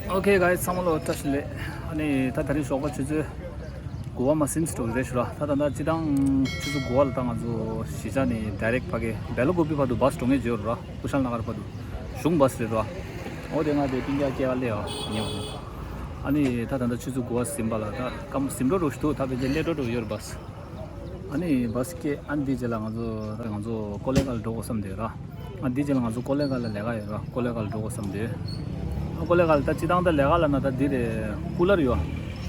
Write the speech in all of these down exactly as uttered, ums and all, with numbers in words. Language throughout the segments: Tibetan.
Okay guys, ཚང་མ་ལ་བཀྲ་ཤིས་བདེ་ལེགས། ཨ་ནི་ད་དེ་རིང་ཞོགས་པ་ཆུ་ཚོད་དགུ་པ་མ་ཟིན་ཙམ་རེད་ཤག་ར། ད་ད་ལྟ་སྤྱིར་བཏང་ཆུ་ཚོད་དགུ་པ་ལ་ད་ང་ཚོ་གཞིས་ཆགས་ནས་direct་ཕ་གི་སྦེལ་ཀོབ་བི་བར་དུ་བཱས་འགྲོ་མཁན་ཅིག་ཡོད་ར། ཀུ་ཤལ་ན་གར་བར་དུ། གཞུང་བཱས་རེད་ར། འོ་དེ་ང་དེ་སྤུན་ཀྱག་སྐྱེལ་ག་སླེབས་ཡ་ཉོ། ཨ་ནི་ད་ད་ལྟ་ཆུ་ཚོད་དགུ་པ་ཟིན་པ་ལ་ད་སྐམ་ཟིན་འགྲོ་འགྲོ་ཞིག་འདུག་ད་ཕལ་ཆེར་སླེབས་འགྲོ་འགྲོ་ཡོད་རེད་བཱས། ཨ་ནི་བཱས་སྐྱེལ། ཨ་ནི་དེའི་རྗེས་ལ་ང་ཚོ་ང་ཚོ་ཀོ་ལེ་གྷལ་འགྲོ་དགོས་བསམ་བསྡད་ཡོད་ར། ཨ་དེའི་རྗེས་ལ་ང་ཚོ་ཀོ་ལེ་གྷལ་ལ་ལས་ཀ་ཡོད་ར། ཀོ་ལེ་གྷལ་འགྲོ་དགོས་བསམ་བསྡད་ཡོད། ཨ་ཀོ་ལེ་གྷལ་ད་སྤྱིར་བཏང་ད་ལས་ཀ་ལབ་ན་ད་འདི་རེད། ཀུ་ལར་ཡོད།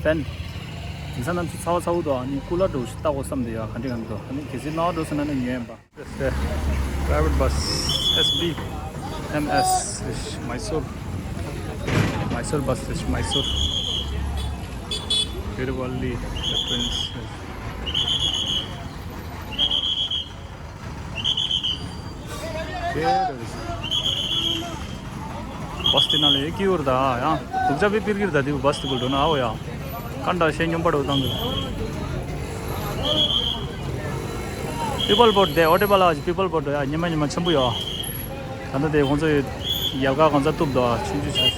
ཕེན། དེང་སང་གནམ་གཤིས་ཚ་བ་ཚ་བོ་འདུག་ཨ་ནི་ཀུ་ལར་འདྲ་བོ་ཞིག་བཏགས་དགོས་བསམ་བསྡད་ཡོད། ག་འདྲ་ག་འདྲ་འདུག་ཨ་ནི་གལ་སྲིད་སྣང་བ་འགྲོ་ཟེར་ན་ནི་ཉོས་ཡིན་པ། That's the private bus, S B M S, is Mysore. Mysore bus is Mysore. Hiruvali, the prince. There is. Bus དེ་ནང་ལ་ཡེ་ཀི་ཡོར་ད་ཡང་དུག་ཅག་པའི་པིར་གིར་ད་དེ་བུ་བཱས་དེ་ཀུལ་འགྲོ་ན་ཨའོ་ཡ། ཀན་ད་ཤེ་སྙོམས་པ་འགྲོ་བཏང་གི། People boat དེ་ཨོ་ཏེ་པ་ལ་ཨ་ཅི་people boat ཡ་ཉི་མ་ཉི་མ་ཆེན་པོ་ཡོད། ད་ལྟ་དེ་ཁོང་ཚོ་ཡལ་ག་གང་ཚ་གཏུབ་འདུག་ཆུང་ཆུང་ཆུང་།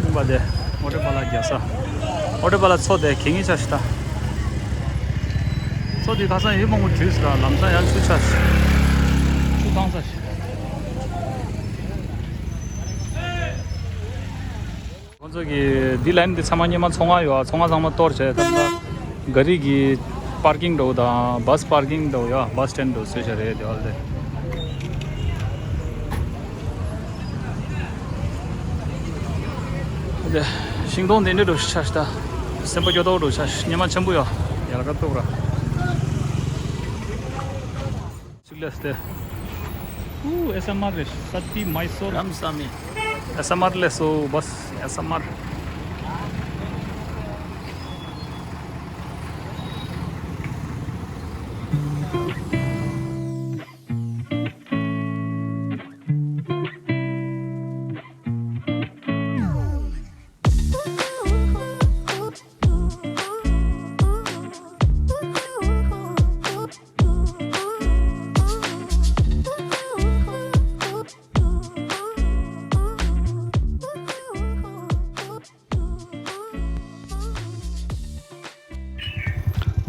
ཨུམ་པ་དེ་ཨོ་ཏེ་པ་ལ་རྒྱག་ས། ཨོ་ཏེ་པ་ལ་མཚོ་དེ་གད་སྙིགས་ཆགས་ཤིག་ད། མཚོ་དེ་ཁ་སང་ཡིན་མང་པོ་བྲུས་ཟེར་ལམ་སང་ཡང་ཆུ་ཆགས་ཤིག་ཆུ་བཏང་ས་ཤིག་ཁོང་ཚོ་གི་འདི་ལན་འདི་ཚང་མ་སྙེ་མ་ཚོང་ཁང་ཡོད། ཚོང་ཁང་ཚང་མ་གཏོར་བྱས་ད་ལྟ་ག་རི་གི་པར་ཀིང་འདྲ་བོ་དང་བཱས་པར་ཀིང་འདྲ་བོ་ཡོད། བཱས་སི་ཊེན་ཌི་འདྲ་བོ་བཟོས་བྱས་རེད་དེ་བ་ལ་དེ། དེ་ཤིང་སྡོང་དེ་འདྲ་འདྲ་བོ་ཞིག་ཆགས་ཤིག་ད་སེམས་པ་སྐྱོ་ཏོག་འདྲ་བོ་ཆགས་ཤིག་སྙེ་མ་ཆེན་པོ་ཡོད། ཡལ་ག་གཏུབ་ར། ཚིག་ལས་ཏེ། ཨུ་ཨེ་སི་ཨེམ་ཨར་རེད། སྟི་མའི་སོར། རམ་ས་མི། ཨེ་སི་ཨེམ་ཨར་ལས་སོ་བཱས་ཨེ་སི་ཨེམ་ཨར།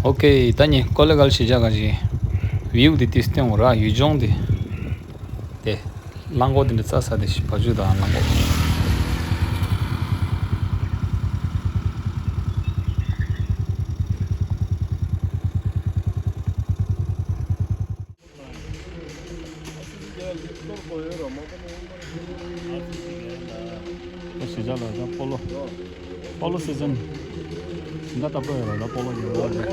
ཨོ་ཁེ། ད་ནི་ཀོ་ལེ་གྷལ་གཞིས་ཆགས་ག་ཞིག་བིའུ་འདི་ཏིས་སྟོན་འོ་ར་ཡུལ་ལྗོངས་འདི། དེ། གླང་གོག་འདི་འདྲ་རྩྭ་ས་དེ་ཞིག་བ་ཆུ་དང་གླང་གོག་ད་གཞིས་ཆགས་ལ་ད་སྤོ་ལོ། སྤོ་ལོ་སི་ཛན། ཟིན་ད་ལྟ་སྤོ་ཡོད་ལ་ད་སྤོ་ལོ་ཡོད་ལ།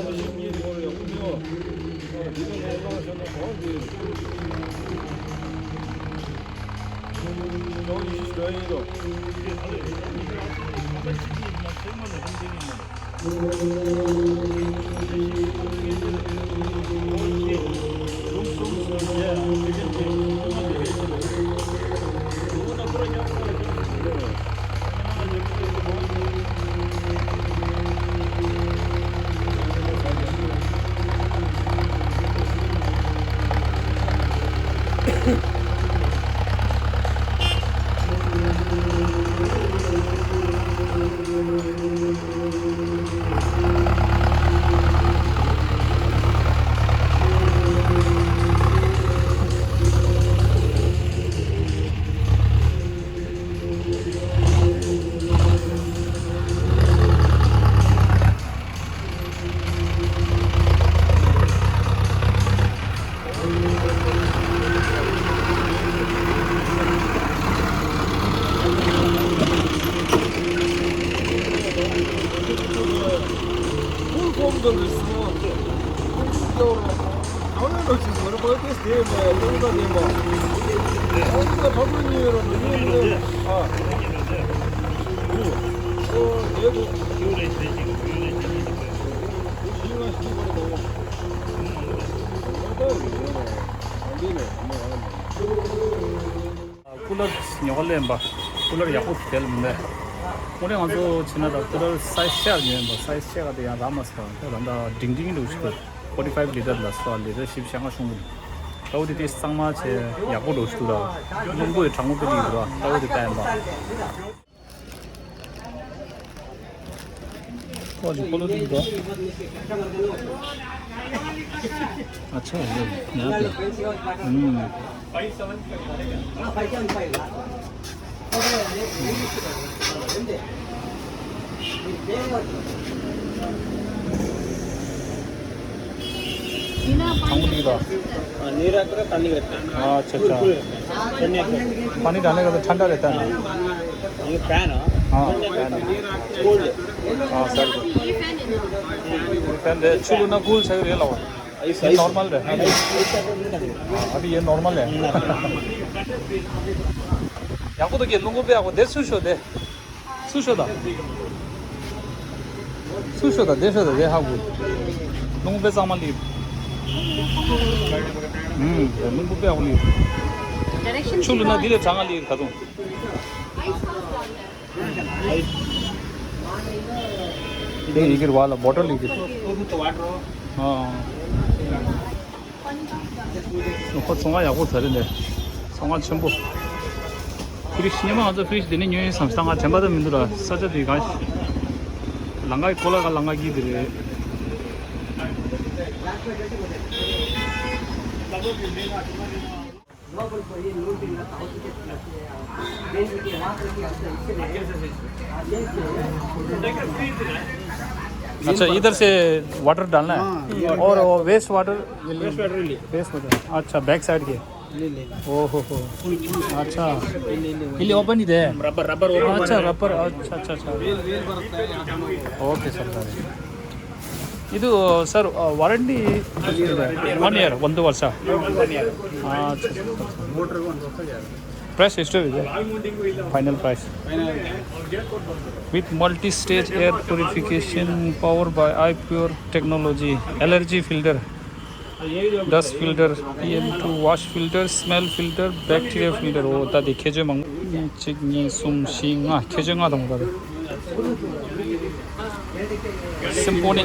ཀུ་ལར་ཉོ་ག་སླེབས་པ། ཀུ་ལར་ཡག་པོ་དེ་ལ་མི་འདུག་དངོས་གནས་ང་ཚོ་བྱས་ན་ད་ཀུ་ལར་སའི་ཛི་ཆེ་ག་ཉོས་ཡིན་པ། སའི་ཛི་ཆེ་ག་དེ་ཡང་རག་མ་སོང་། ད་ད་འབྲིང་འབྲིང་འདུག་ཅིག forty five litre ལ་སོ་ལི་ཊར་བཞི་བཅུ་ཞེ་ལྔ་ཤོང་གི་འདུག་ཏའོ་དེ་དེ་གཙང་མ་བྱས་ཡག་པོ་འགྲོ་ཞིག་འདུག་ལ། རླུང་བུ་ཡི་གྲང་མོ་དཔེ་དེ་ཡིན་འདུག་ལ། ཏའོ་དེ་ལྟ་ཡིན་པ། ཁོ་ཅིག་སྤོ་ལོ་དེ་འདུག་ཨ་ཆ་ཡོད་ཡོད་ཡོད། ཨུམ། ཁང་པ་འདི་ལ། नीला कलर पानी रहता है। हाँ, अच्छा, अच्छा। पानी रहता है। पानी डालने का तो ठंडा रहता है ना? ये फैन है। हाँ, फैन है। कोल्ड। हाँ, सर। फैन है। चलो ना, कूल सही रहे लो। ये नॉर्मल है। हाँ, अभी ये नॉर्मल है। आपको तो क्या लोगों पे आपको दे सुशो दे। སུ་ཤོད་དང་། སུ་ཤོད་དང་། དེ་ཤོད་དང་། དེ་ཧ་གོ། རླུང་དཔེ་གཙང་མ་ལི། ཧུམ། རླུང་དཔེ་ཧ་གོ་ལི། ཆུ་ལུ་ན་འདི་ལས་གྲང་ང་ལི་ཁ་ཐུང་། དེ་ཡི་གེར་བ་ལ་བོ་ཊལ་ཡི་གེ། ཨ། ཁོ་ཚོང་ཁང་ཡག་པོ་ཟ་རེད་འདི། ཚོང་ཁང་ཆེན་པོ། ཕི་རིཇ་སྔོན་མ་ང་ཚོ་ཕི་རིཇ་འདི་ནས་ཉོས་ཡིན་བསམ་སྟངས་ང་དྲན་པ་ད་མི་འདུག་ལ། ས་ཆ་དེ་གང་ཞིག་ལམ་ཁ་གི་གོ་ལ་ག་ལམ་ཁ་གི་དེ་རེད། अच्छा, इधर से वाटर डालना है? हाँ, ये और वो वेस्ट वाटर? वेस्ट वाटर ले। वेस्ट वाटर, अच्छा, बैक साइड के। ले, ले, ले। ओहो हो। अच्छा। ले, ले, ले, ये ले, ओपन ही दे। Rubber, rubber open. अच्छा, रबर, अच्छा, अच्छा, अच्छा। वेल, वेल बरता है यहाँ पे। Okay sir, sir. ಇದು ಸರ್, ವಾರಂಟಿ ಒನ್ ಇಯರ್, ಒಂದು ವರ್ಷ. अच्छा, अच्छा, अच्छा. ಪ್ರೈಸ್ ಎಷ್ಟು ಇದೆ? Final price. With multi-stage air purification, powered by iPure technology, allergy filter, dust filter, P M two wash filter, smell filter, bacteria filter. ཨོ་ད་དེ་ཁྱད་ཆོས་མང་པོ། གཅིག་གཉིས་གསུམ་བཞི་ལྔ། ཁྱད་ཆོས་ལྔ་དང་པོ་ད་དེ། Symphony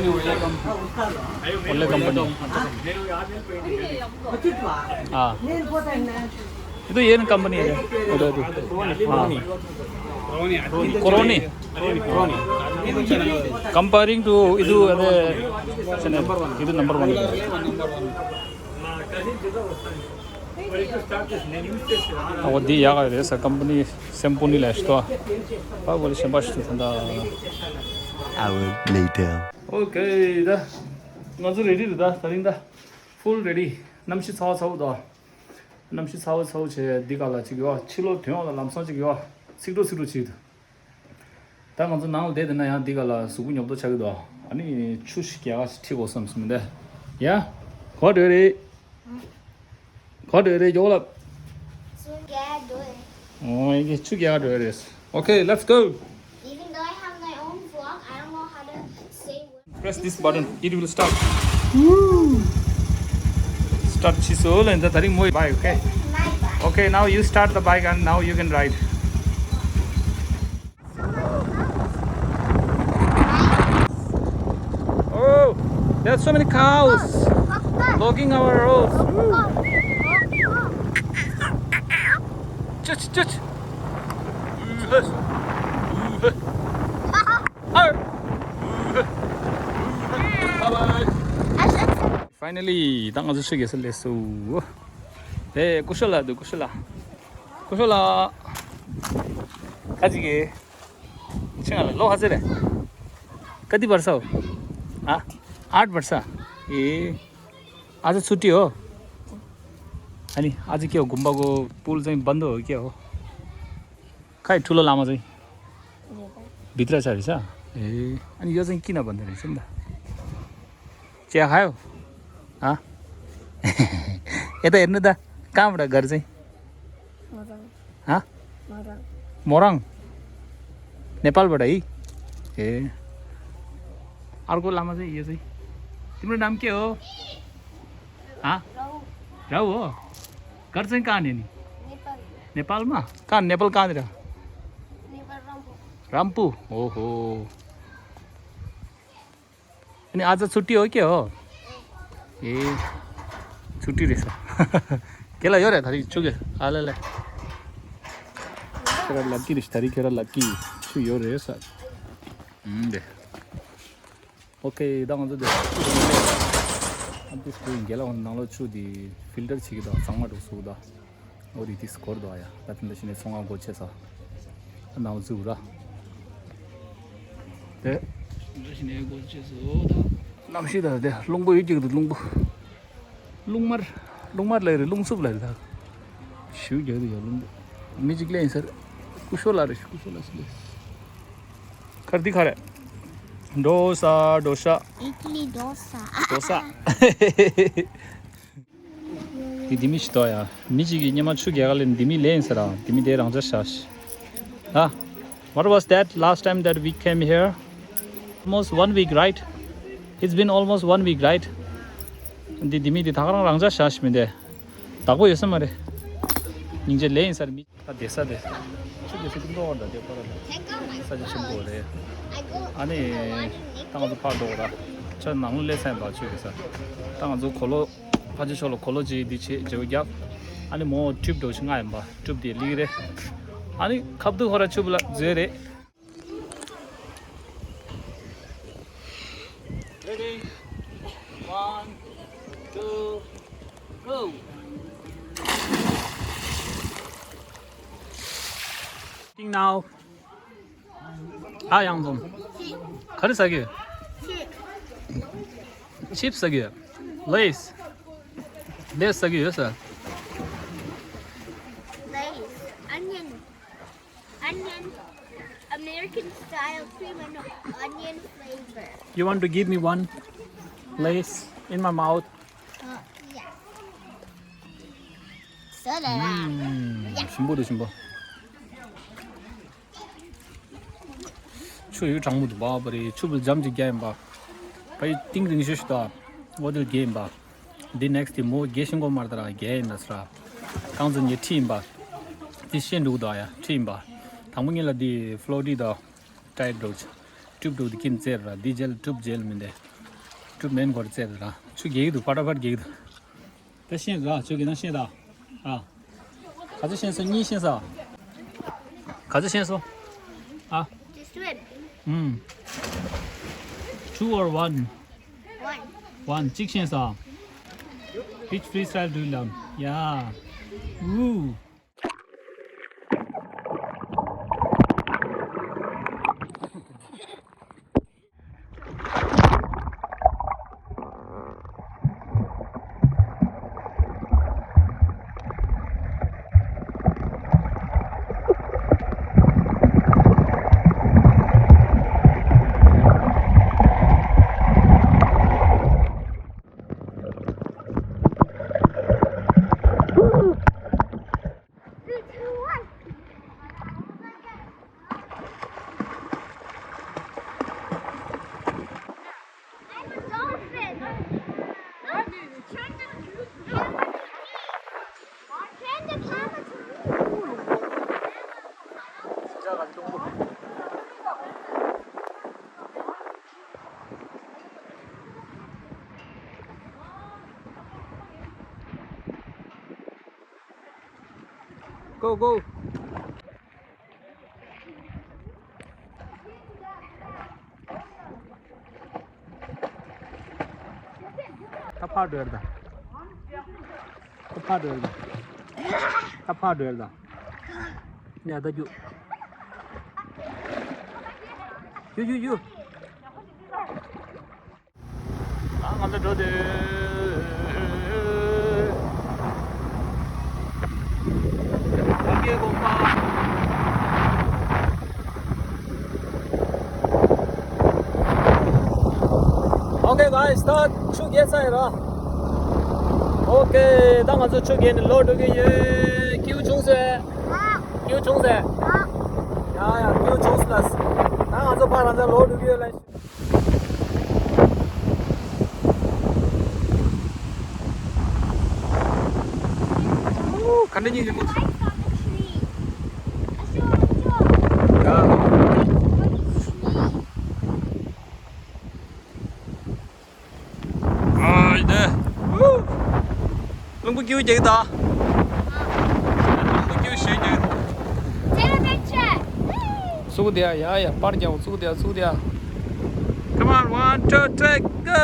Olay company. हाँ। ಇದು ಏನು ಕಂಪನಿ ಇದೆ? ಅದು, ಅದು. हाँ. ಕೊರೋನಿ. ಕೊರೋನಿ. Comparing to ಇದು ಅದೇ. ಇದು number one. ཨོ་འདི་ཡག་ག་རེད་ས། ཀམ་པ་ནི་སེམ་པོ་ནི་ལས་ཤི་ཏོ། ཨ་བོ་ལི་ཤན་པ་ཤི་ཏོ་ད། Hour later. Okay ད། ང་ཚོ་རེ་ཌི་རེད་ད། ད་རིང་ད། ཕུལ་རེ་ཌི། གནམ་གཤིས་ཚ་བ་ཚ་བོ་ད། གནམ་གཤིས་ཚ་བ་ཚ་བོ་བྱས་འདི་ག་ལ་ཅིག་ཡོད། ཕྱི་ལོགས་དོན་ཡོད་ལ་ལམ་སང་ཅིག་ཡོད། ཚིག་འགྲོ་ཚིག་འགྲོ་ཅིག་ད། ད་ང་ཚོ་ནང་ལ་བསྡད་དེ་ན་ཡང་འདི་ག་ལ་གཟུགས་པོ་ཉོབ་ཏོ་ཆགས་ཀྱི་འདུག་ཨ་ནི་ཆུ་ཞིག་རྒྱག་ག་ཞིག་ཁྲིད་དགོས་བསམ་སོང་མི་འདུག་ཡ། གོ་འདྲ་རེད། གོ་འདྲ་རེད་ཡོག་ལབ། ཆུ་རྒྱག་འགྲོ་རེད། ཨོ་ཡ་གི་ཆུ་རྒྱག་འགྲོ་རེད། Okay, let's go. Even though I have my own vlog, I don't know how to say words. Press this button, it will start. Woo! Start ཆི་སོ་ལ་འདི་ད་རིང་མོའི་bike, okay? My bike. Okay, now you start the bike and now you can ride. Oh, there are so many cows blocking our roads. Woo! Chut, chut. Bye bye. Finally, ད་ང་ཚོ་ཆུ་རྒྱག་ས་སླེབས་སོང་། ཨེ། སྐུ་ཞབས་ལགས་འདུག་སྐུ་ཞབས་ལགས། སྐུ་ཞབས་ལགས། ཁ་ཅིག་གིས། ཆེ་ང་ལ་ལོ་ཧ་ཟེར་རེད། ཀ་ཏི་བར་སའོ། ཨ། आठ वर्ष। ए। आज छुट्टी हो? अनि आज के हो, गुम्बाको पुल चाहिँ बन्द हो क्या हो? खै ठुलो लामा चाहिँ भित्र छ रहेछ। ए, अनि यो चाहिँ किन बन्द रहेछ नि त? चिया खायो? हाँ? यता हेर्नु त, कहाँबाट घर चाहिँ? मोरङ। हाँ? मोरङ। मोरङ? नेपालबाट है? ए। अर्को लामा चाहिँ यो चाहिँ। तिम्रो नाम के हो? हाँ? राहु। राहु हो? घर चाहिँ कहाँनिर नि? नेपाल। नेपालमा? कहाँ? नेपाल कहाँनिर? नेपाल रम्फू। रम्फू? ओहो। अनि आज छुट्टी हो के हो? ए। ཏུ་ཏི་རེད་ས། དེ་ལ་ཡོད་རེད་ད་རིག་ཆུ་གི་ཨ་ལེ་ལེ། ཁྱེད་ར་ལབ་ཀྱི་རེད་ད་རིག་ཁྱེད་ར་ལབ་ཀྱི་ཆུ་ཡོད་རེད་ས། ཨུམ་དེ། ཨོ་ཁེ། ད་ང་ཚོ་དེ་ཨ་འདི་སྐུའི་རྒྱལ་ལ་ནང་ལོགས་ཆུ་དེ་ཕིལ་ཊར་བྱེད་ཀྱི་འདུག་གཙང་མ་འགྲོ་སུ་འདུག་འོ་དེ་དེ་སྐོར་འདུག་ཡ། ད་དེ་འདྲ་བྱས་ནས་ཚོང་ཁང་སྒོ་ཕྱེ་ས་ནང་འཛུལ་ར། དེ་འདྲ་བྱས་ནས་སྒོ་ཕྱེ་སོ་ད། གནམ་གཤིས་ད་དེ་རླུང་པོ་ཡོད་ཀྱི་འདུག་རླུང་པོ། རླུང་དམར། རླུང་དམར་ལ་རེད་རླུང་འཚུབ་ལ་རེད་ད། ཞུ་རྒྱག་དུ་ཡོད་རླུང་པོ། མི་གཅིག་ལེན་ཟེར། སྐུ་ཞོ་ལ་རེད་སྐུ་ཞོ་ལ་ཟེར། ཁར་འདི་ཁ་རེད། འགྲོ་ས་འགྲོ་ཤ། ཨི་ཏི་ལི་འགྲོ་ས། འགྲོ་ས། འདི་འདི་མི་ཞིག་ཏོ་ཡ། མི་གཅིག་གིས་སྙེ་མ་ཆུ་རྒྱག་ག་ལེན་འདི་མི་ལེན་ཟེར་ར་འདི་མི་དེ་རང་ཅག་ཤ་ཤ། ཨ། What was that last time that we came here? Almost one week, right? It's been almost one week, right? འདི་འདི་མི་འདི་ད་ག་རང་རང་ཅག་ཤ་ཤ་མི་འདི། བདག་པོ་ཡོད་ས་མ་རེད། སྙིང་རྗེ་ལེན་ཡིན་ས་རེད་མི། ད་བསྡད་ས་དེ། ཆུ་དེ་ཚོ་ཀུན་ཏོག་འདྲ་དེ་ཁོ་ར་ལ། ས་ཆ་ཆེན་པོ་རེད། ཨ་ནི། ད་ང་ཚོ་ཕར་འགྲོ་ར། ཆ་ནང་ལོ་སླེབས་ས་ཡིན་པ་ཆུ་གི་ས། ད་ང་ཚོ་གོ་ལོ། ཕ་ཆེ་ཤོ་ལོ་གོ་ལོ་ཅིག་འདི་བྱེད་བྱེད་རྒྱབ། ཨ་ནི་མོ་ཀྲིབ་འགྲོ་ཞིག་ང་ཡིན་པ་ཀྲིབ་དེ་ལིག་རེད། ཨ་ནི་ཁབ་ཏུ་ཁོ་ར་ཆུ་བུ་ལ་མཛོད་རེད། Ready? One, two, go! Eating now. ཨ་ཡང་འཛོམས། ག་རེ་ཟ་གི་ཡོད། ཆིབ་ཟ་གི་ཡོད། Lays. Lays ཟ་གི་ཡོད་ས། Lays. Onion. Onion, American style cream and onion flavor. You want to give me one Lays in my mouth? Uh, yeah. So that. ཞིམ་པོ་འདུག་ཞིམ་པོ། ཆུ་ཡོད་གྲང་མོ་འདུག་བ་བ་རེད། ཆུ་བུ་འཇམ་ཅིག་རྒྱག་ཡིན་པ། བ་ཡི་ཏིང་རིང་ཤོས་ཤིག་དང་། འོ་དེ་རྒྱས་ཡིན་པ། འདི་next དེ་མོ་རྒྱས་ཤིང་གོ་མར་དར་རྒྱས་ཡིན་ན་སྲ། གང་ཚོ་ཉེ་ཁྲི་ཡིན་པ། དེ་ཤེས་འདུག་དོ་ཡ་ཁྲི་ཡིན་པ། དང་པོ་ཉིད་ལ་དེ་ཕློ་ཌི་དང་། ཊའེ་ཌི་འགྲོ། ཀྲུབ་འགྲོ་དེ་ཁྱིམ་བཙལ་ར་དེ་རྗེས་ལ་ཀྲུབ་རྗེས་ལ་མིན་ཏེ། ཀྲུབ་མེན་གོར་བཙལ་ར་ཆུ་རྒྱས་ཀྱི་འདུག་ཕ་ཊ་ཕ་ཊ་རྒྱས་ཀྱི་འདུག་ད་ཤེས་ར་ཆུ་གི་ན་ཤེས་ད། ཨ། ག་ཚོད་ཤེས་སོ་གཉིས་ཤེས་ས། ག་ཚོད་ཤེས་སོ། ཨ། Just win. ཨུམ། Two or one? One. One. གཅིག་ཤེས་ས། Which freestyle do you love? Yeah. Ooh. Three, two, one. I'm a dolphin. Turn the camera to me. Turn the camera to me. Go, go. ད་ཕར་འགྲོ་ཡར་ད། ད་ཕར་འགྲོ་ཡར་ད། ད་ཕར་འགྲོ་ཡར་ད། ཡ་ད་རྒྱུག་རྒྱུག་རྒྱུག་རྒྱུག་ང་ཚོ་འགྲོ་དུས། ཨོ་ཀེ་དགོངས་པ། ཨོ་ཀེ་གྷའི་སི། ད་ཆུ་རྒྱས་ཚར་ཡིན་ར། ཨོ་ཀེ། ད་ང་ཚོ་ཆུ་བརྒལ་ནས་ལོག་འགྲོ་གི་ཡོད། སྐྱིད་པོ་བྱུང་སོང་། སྐྱིད་པོ་བྱུང་སོང་། ཡ་ཡ། སྐྱིད་པོ་བྱུང་སོང་ལགས། ད་ང་ཚོ་ཕར་རང་ཚོ་ལོག་འགྲོ་གི་ཡོད་ལགས། ག་འདྲ་སྙིང་རྗེ་མོ། ཨ་ཡི་དེ། རླུང་བུ་སྐྱིད་པོ་རྒྱག་གི་འདུག་རླུང་བུ་སྐྱིད་པོ་ཞེ་པོ་རྒྱག་གི་འདུག Take a picture. བཙུགས་བསྡད་ཡ། ཡ་ཡ། པར་རྒྱག་བཙུགས་བསྡད་ཡ། བཙུགས་བསྡད་ཡ། Come on, one, two, three, go.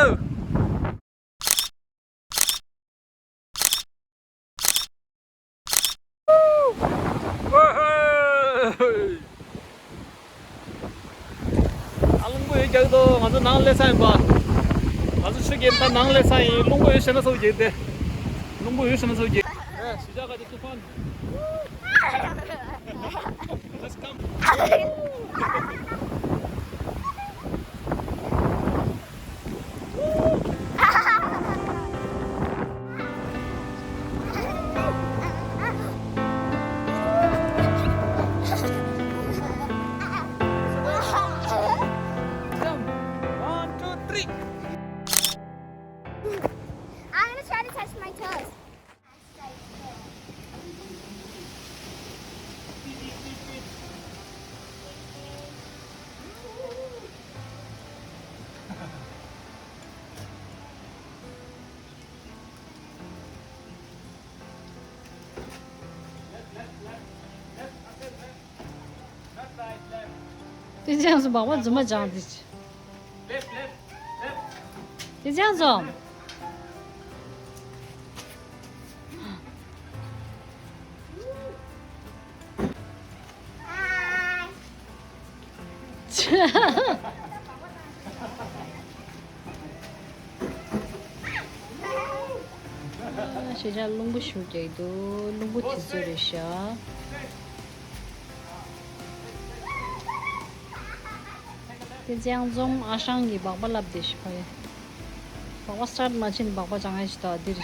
ཨ། རླུང་བུ་ཡོད་རྒྱག་གི་འདུག་ང་ཚོ་ནང་སླེབས་ས་ཡིན་པ། ང་ཚོ་ཆུ་རྐྱལ་ད་ནང་སླེབས་ས་ཡིན། རླུང་བུ་ཡོད་བྱས་ན་སོ་རྒྱག་དེ། རླུང་བུ་ཡོད་བྱས་ན་སོ་རྒྱག་ཨེ། ཞི་ཅག་ག་དེ་ཏུ་ཕན། Just come. One, two, three. I'm gonna try to touch my toes. དེ་ཅང་སུ་བག་བ་རྫུན་མ་ཅང་དེ་ཅི། དེ་ཅང་སུ། ཤེས་བྱ་རླུང་བུ་ཞུ་རྒྱག་འདུག་རླུང་བུ་དེ་ཚོ་རེད་ཤག་དེ་ཅང་འཛོམས་ཨ་ཞང་གིས་སྦག་སྦག་ལབ་བསྡད་ཤག་ཕ་གི། སྦག་སྦག་སི་ཊར་མ་བྱས་ནས་སྦག་སྦག་ཅང་ཡ་ཞིག་ད་འདིར།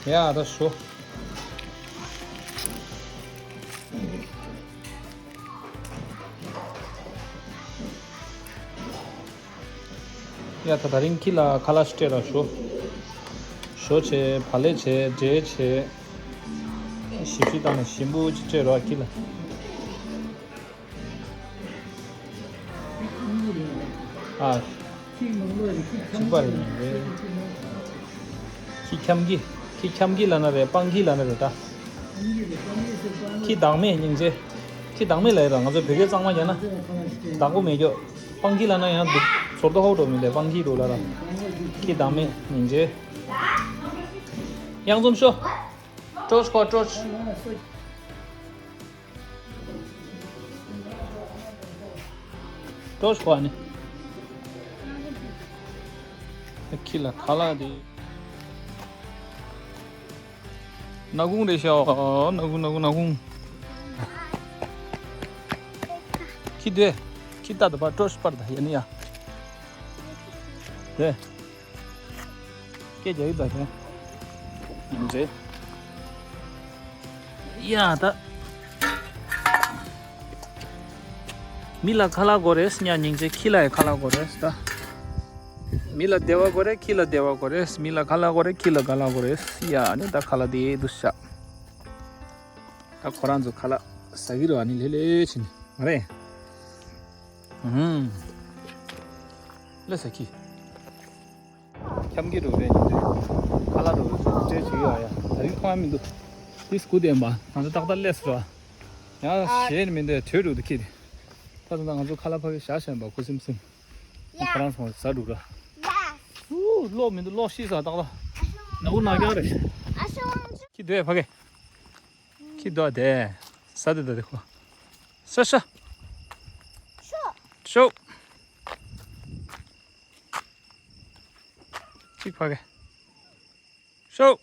ཡ་ད་ཞོ། ཡ་ད་ད་རིང་ཁྱི་ལ་ཁ་ལག་ཅིག་སྤྲད་ར་ཞོ། ཞོ་བྱས། བག་ལེབ་བྱས། འབྲས་བྱས། ཞིབ་ཞིབ་བཏང་ནས་ཞིམ་པོ་ཅིག་སྤྲད་རོགས་ཁྱི་ལ། ཨ། གཅིག་པ་རེད་ཡིན་རེད། ཁྱི་འཁྱམ་གི། ཁྱི་འཁྱམ་གི་ལབ་ན་རེད། སྤང་ཁྱི་ལབ་ན་རེད་ད། ཁྱི་བདག་མེད་སྙིང་རྗེ། ཁྱི་བདག་མེད་ལབ་ཡ་ར། ང་ཚོ་བོད་སྐད་གཙང་མ་རྒྱག་ན་བདག་པོ་མེད་ཀྱོག་སྤང་ཁྱི་ལབ་ན་ཡང་སྡུག་ཚོར་དོ་ཧོ་འགྲོ་མི་ལས་སྤང་ཁྱི་འགྲོ་ལ་ར། ཁྱི་བདག་མེད་སྙིང་རྗེ། གཡང་འཛོམས་ཤོ། ཀྲོ་ཆི་ཁོ་ཀྲོ་ཆི། ཀྲོ་ཆི་ཁོ་ཨ་ནི། ཁྱི་ལ་ཁ་ལག་དེ། ནག་ཁུང་རེད་ཤག་ནག་ཁུང་ནག་ཁུང་ནག་ཁུང་། ཁྱི་དེ། ཁྱི་ལྟ་དུ་པ་ཀྲོ་ཆི་པར་ད་ཡ་ནི་ཡ། དེ། སྐད་རྒྱག་གི་ད་དེ། ཡིན་རེད། ཡ་ད། མི་ལ་ཁ་ལག་དགོས་རེད་སྙ་སྙིང་རྗེ། ཁྱི་ལ་ཡི་ཁ་ལག་དགོས་རེད་ད། མི་ལ་བདེ་བ་དགོས་རེད། ཁྱི་ལ་བདེ་བ་དགོས་རེད། མི་ལ་ཁ་ལག་དགོས་རེད། ཁྱི་ལ་ཁ་ལག་དགོས་རེད། ཡ་ནི་ད་ཁ་ལག་དེ་འདུག་ཤག་ད་ཁོ་རང་ཚོ་ཁ་ལག་ཟ་གི་རེད་བ། ནི་ལྷོད་ལྷོད་བྱས་ནས་མ་རེད། ཧུམ། ལས་ས་ཁྱི། འཁྱམ་གྱི་འགྲོ་རེད་ཉིན་རེ། ཁ་ལག་འགྲོ་རེད་ཅེས་བྱེད་ཡོད་ཨ་ཡ། ད་རིང་མཐོང་ཡ་མི་འདུག་དེ་སྐུ་ལྡན་པ་ང་ཚོ་ཏག་ཏག་ལས་སུ་ར། ཡང་ཞེད་མི་འདུག་བྲོས་འགྲོ་འདུག་ཁྱི་རེད། ད་ཚོ་ད་ང་ཚོ་ཁ་ལག་ཕ་གི་བཞག་བཞག་པ་ཁུ་སིམ་སིམ། ཁོ་རང་ཚོ་ཟ་འགྲོ་ར། ཨུ་ལོག་མི་འདུག་ལོག་ཤི་ས་ཏག་ཏག་ནག་པོ་ནག་རྐྱང་རེད། ཁྱི་འདུག་ཕ་གི། ཁྱི་འདུག་དེ། ས་དེ་ད་དེ་ཁོ། ཤ་ཤ། ཤོ། གཅིག་ཕ་གི། ཤོ།